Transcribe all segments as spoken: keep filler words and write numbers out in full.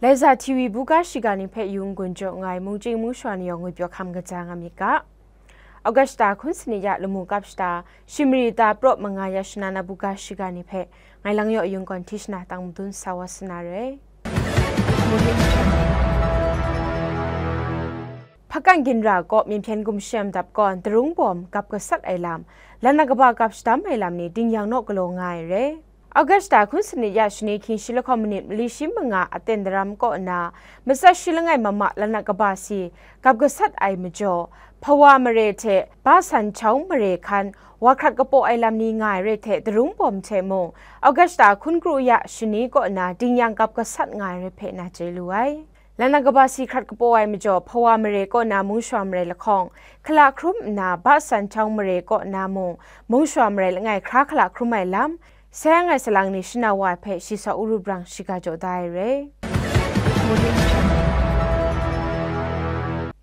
Laiza T V buga shiga ni hpe yung gun jaw nga ai mungchying mungshwa ni yawng ngwi pyaw hkam kaja nga myit ga. August hta hkun sanit ya lamu kap shata, shimri ta praw manga ya shana na buga shiga ni hpe ngai lang yaw yung gawn hti shana tang madun sa wa sana re. Hpakan ginra kaw Myen hpyen gumshem dap gawn darung bawm gap gasat ai lam, lana kaba gap shadam ai lam ni ding yang naw galaw nga ai re. August hta hkun sanit ya shani hkying shi lahkawng minit mali shi manga aten daram kaw na, matsat shi langai mama lana kaba si gap gasat ai majaw, Hpawa mare hte Ba San Chawng mare hkan wa hkrat kapaw ai lam ni nga ai re hte darung bawm hte mung, August hta hkun kru ya shani kaw na ding yang gap gasat nga ai re hpe na chye lu ai. Lana kaba si hkrat kapaw ai majaw, Hpawa mare kaw na Mungshwa mare lahkawng hkala hkrum nna, Ba San Chawng mare kaw na mung, Mungshwa mare langai hkra hkala hkrum ai lam, sayang ai salang ni shana wa ai hpe shi sa uru brang shiga jaw da ai re.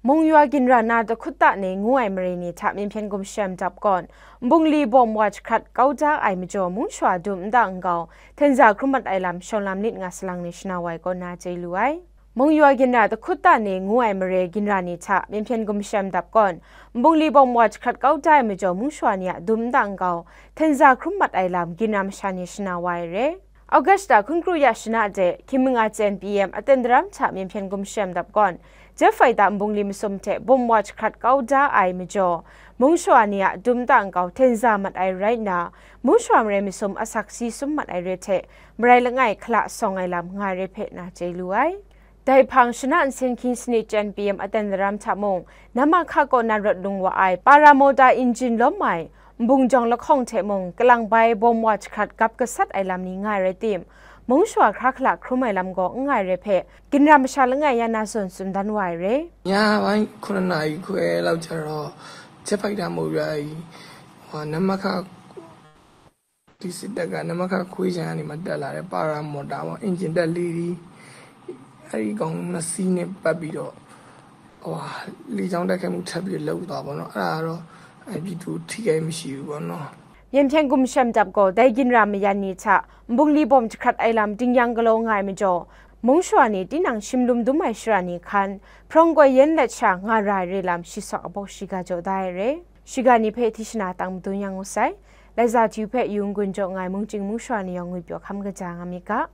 Mung yua ginra na Dakhutta ni ngu ai mare ni hta Myen hpyen gumshem dap gawn, nbungli bawm wa jahkrat kau da ai majaw, Mungshwa dum nta nkau, htenza hkrum mat ai lam shawng lam nit nga salang ni shana wa ai kaw na chye lu ai. Mung yua ginra Dakhutta ni ngu ai mare ginra ni hta Myen hpyen gumshem dap gawn, nbungli bawm wa jahkrat kau da ai majaw, Mungshwa ni a dum nta nkau, htenza hkrum mat ai lam ginra masha ni shana wa ai re. August hta hkun kru ya shana de, hkying manga chyen P M aten daram hta Myen hpyen gumshem dap gawn, Jefai da nbungli masum hte bawm wa jahkrat kau da ai majaw, Mungshwa ni a dum nta nkau htenza mat ai rai nna, Mungshwa mare masum asak si sum mat ai re hte, marai langai hkala sawng ai lam nga ai re hpe na chye lu ai. Dai hpang shana nsen hkying sanit chyen P M aten daram hta mung, Namahka kaw na rawt lung wa ai para mawta injin lawm ai, nbung jawng lahkawng hte mung, kalang bai bawm wa jahkrat gap gasat ai lam ni nga ai rai tim, Mungshwa hkra hkala hkrum ai lam gaw n nga ai re hpe, ginra masha langai ya na zawn tsun dan wa ai re. ညပိုင်းခုနှစ်နာရီခွဲလောက်ကျတော့ ဂျက်ဖိုက်တာ မော်ရာကြီး ဟို နမခ ဒီစစ်တပ်က နမခ ခွေးခြံကနေမှ တက်လာတဲ့ ပါရာမော်တာပေါ့။ အင်ဂျင်တပ်လေးစီး အဲ့ဒီကောင်နှစ်စီးနဲ့ ပတ်ပြီးတော့ ဟိုဟာ လေကြောင်းတိုက်ခိုက်မှု ထပ်ပြီးတော့ လုပ်သွားပေါ့နော်။ အဲ့ဒါကတော့ အဲ့ပြည်သူ ထိခိုက်မရှိဘူးပေါ့နော်။ Myen hpyen gumshem dap gaw, dai ginra mayan ni hta nbungli bawm jahkrat ai lam ding yang galaw nga ai majaw, Mungshwa ni tinang shim lum dum ai shara ni hkan, hprawng koi yen let sha nga ra ai re lam shi sa a baw shiga jaw da ai re. Shiga ni hpe hti shana tang madun yang ngu sai. Laiza T V hpe yung gun jaw nga ai mungchying mungshwa ni yawng ngwi pyaw hkam kaja nga myit ga.